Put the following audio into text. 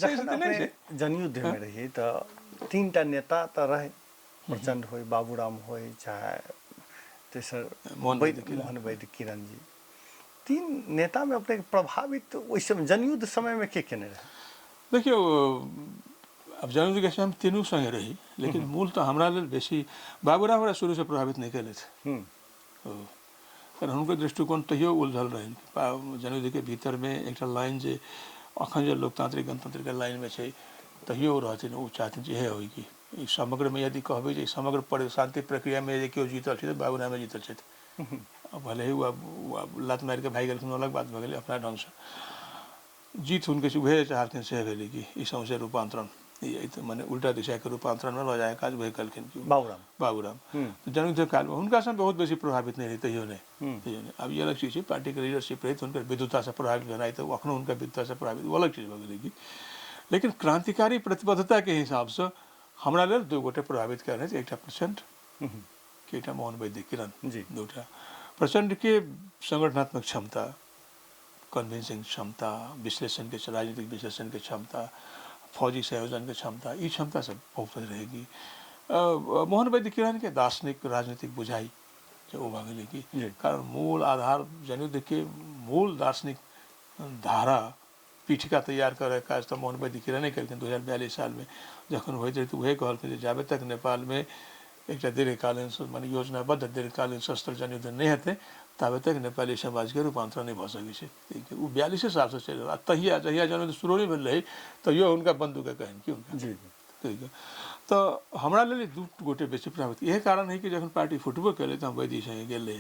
जखन अपने जनयुद्धमे रहियै तऽ 3 टा नेता तऽ रहै, प्रचंड होइ, बाबूराम होइ, चाहे तेसर मोहन वैद्य किरण जी। 3 नेतामे अपनेके प्रभावित ओहि समय जनयुद्ध समयमे के केने रहै? देखियौ, आब जनयुद्धके समय हम तीनू सङ्गे रही, लेकिन मूल तऽ हमरा लेल बेसी बाबूराम हमरा शुरूसँ प्रभावित नहि केलथि। कारण हुनकर दृष्टिकोण तहियो उलझल रहनि। जनयुद्धके भीतरमे एकटा लाइन जे अखन जे लोकतांत्रिक गणतंत्रके लाइनमे छै, तहियो ओ रहथिन। ओ चाहथिन जे इएह होइ कि ई समग्रमे यदि कहबै जे समग्र शान्ति प्रक्रियामे यदि केओ जीतल छै तऽ बाबूरामे जीतल छथि। भले ही ओ आब लात मारिके भागि गेलखिन, अलग बात भऽ गेलै। अपना ढङ्गसँ जीत हुनके छै, उएह चाहलखिन, सएह भेलै कि ई सौंसे रूपान्तरण ई तऽ मने उल्टा दिशाके रूपान्तरणमे लऽ जाए काज वएह केलखिन कि बाबूराम। बाबूराम जनयुद्ध कालमे हुनकासँ बहुत बेसी प्रभावित नहि रहै, तहियो नहि, तहियो नहि। आब ई अलग चीज छै, पार्टीके लीडरशिप रहै, हुनकर विद्वतासँ प्रभावित भेनाइ, तऽ अखनो हुनकर विद्वतासँ प्रभावित, ओ अलग चीज भऽ गेलै कि। लेकिन क्रांतिकारी प्रतिबद्धताके हिसाबसँ हमरा लेल 2 गोटे प्रभावित कयने छै, एकटा प्रचंड कि एकटा मोहन वैद्य किरण जी। 2टा। प्रचंडके संगठनात्मक क्षमता, कन्विंसिंग क्षमता, विश्लेषणके, राजनीतिक विश्लेषणके क्षमता, फौजी संयोजनके क्षमता, ई क्षमता सब बहुत रहेगी। मोहन वैद्य किरणके दार्शनिक राजनीतिक बुझाइ जे ओ भऽ गेलै कि। कारण मूल आधार जनयुद्धके मूल दार्शनिक धारा पीठिका तैयार करैके काज तऽ मोहन वैद्य किरणे केलखिन। 2042 सालमे जखन होइत रहै तऽ उएह कहलखिन जे जाबे तक नेपालमे एकटा दीर्घकालीन मने योजनाबद्ध दीर्घकालीन सशस्त्र जनयुद्ध नहि हेतै, ताबे तक नेपाली समाजके रूपान्तरण नहि भऽ सकै छै। ओ 42 सालसँ चलि रहल आ तहिया जहिया जनयुद्ध शुरू नहि भेल रहै, तहियो हुनका बंदूकके कहनि कि हुनका तऽ हमरा लेल 2 गोटे बेसी प्रभावित। इएह कारण है कि जखन पार्टी फुटबो केलै तऽ हम वैद्य सङ्गे गेल रही।